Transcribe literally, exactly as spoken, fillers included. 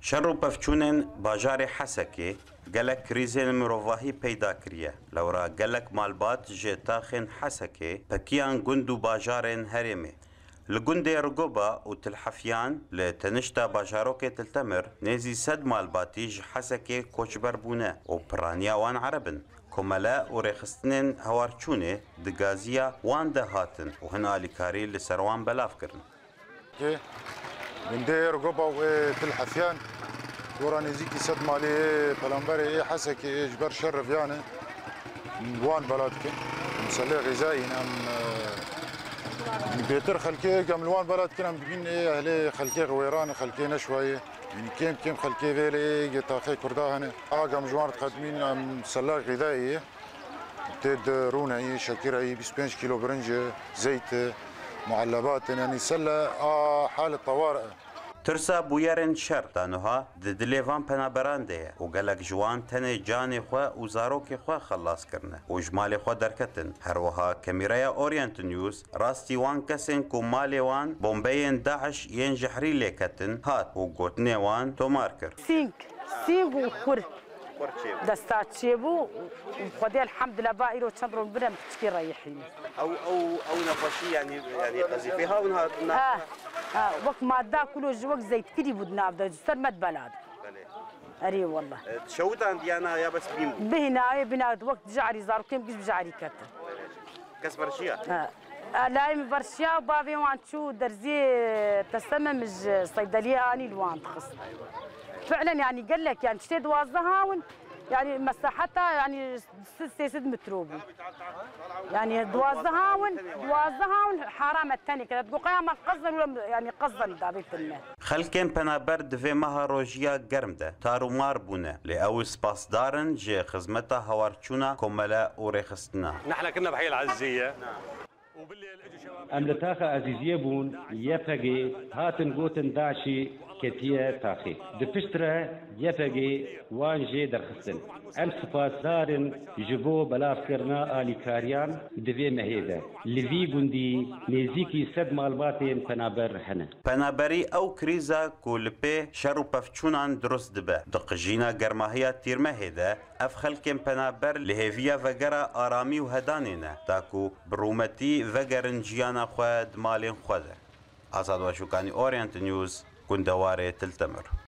Şer û pevçûnên bajarê Hesekê gelek krîzên mirovahî peyda kiriye. Lewra gelek malbat ji taxên Hesekê, pekiyan gund û bajarên herêmê. Li gundê Rigoba û Til Hefyan li tenişta bajarokê Til Temir nêzî sed malbatî ji Hesekê koçber bûne û piraniya wan ereb in. Komele û rêxistinên hewarçûnê di gaziya wan de hatin û hin alîkarî li ser wan belav kirin. Kê gundê Ergoba û ê Til Hefyan, gora nêzîkî sed malê ê pelamberê ê Hesekê ê ji ber şer reviyane wan bela dikin. Miselê xîzayî ne, em, e, bêtir xelkê gem li wan bela dikin, em dibîn ê ehlê xelkê xwêran, xelkê neşwayê. Yanî kêm kêm xelkê vê lê ê taxê Kurda hene. A gem ji wan diqedimîn, em sela xîzayî ye. Tê di rûneyî, şekireyî, bîst pênc kîlo birinc, zeyt, muellebat, yanî sele a halet tewar e. Tirsa bûyerên şer ta niha di dilê van penaberan de ye û gelek ji wan tenê canê xwe û zarokê xwe xelas kirine û ji malê xwe derketin. Her wiha kamîreya Orient News rastî wan kesên ku malê wan bombeyên DAIŞ yên jehrî lê ketin hat û gotinê wan tomar kir. Sîng, sîng û xur. Xur çêbû. Desta çêbû û Xwedê elhamdulillah ba îro çend ron bire em piçkî reyihîne. Ew, ew, ew nexweşî, yanî, yanî qezîfê hawin hatin. Ha, ha, wek madda kulo ji wek zeytkirî bû di nav de, ji ser me dibela dibû. Belê. Erê wallah. E, şewitandiyana ya bes bîn bû? Bihîna, ê bîna wek dijarî zarokên giş bijarî ketin. Kes verşiya? Ha. Alayê min verşiya, bavê wan çû derziyê teseme min ji seydeliyê anî li wan dixist. Fi'len yanî gelek yanî tiştê duwazdeh hawin, yanî mesaheta yanî sê sed metro bû. Yanî duwazdeh hawin, duwazdeh hawin haram e tenê kete. Digo qaya me qezden wile yanî qezden davê tinne. Xelkên penaber di vê meha rojiya germ de tar û mar bûne, lê ew spasdar in ji xizmeta hawarçûna komele û rêxistina. نحن كنا بحي العزية. Em li taxa Ezîziyê bûn, Y P G hatin gotin DAIŞî ketiye taxê. Di pişt re Y P G wan jê derxistin. Em spasdar in ji bo belavkirina alîkariyan di vê mehê de. Li vî gundî nêzîkî sed malbatên penaber hene. Penaberî ew krîza ku li pê şer û pevçûnan dirust dibe. Di qijîna germahiya tîrmehê de ev xelkên penaber li hêviya vegera aramî û hedanê ne, ta ku bi rûmetî vegerin jiyana xwe di malên xwe de. Azad Weşûkanî, Orient News, gundewarê Til Temir.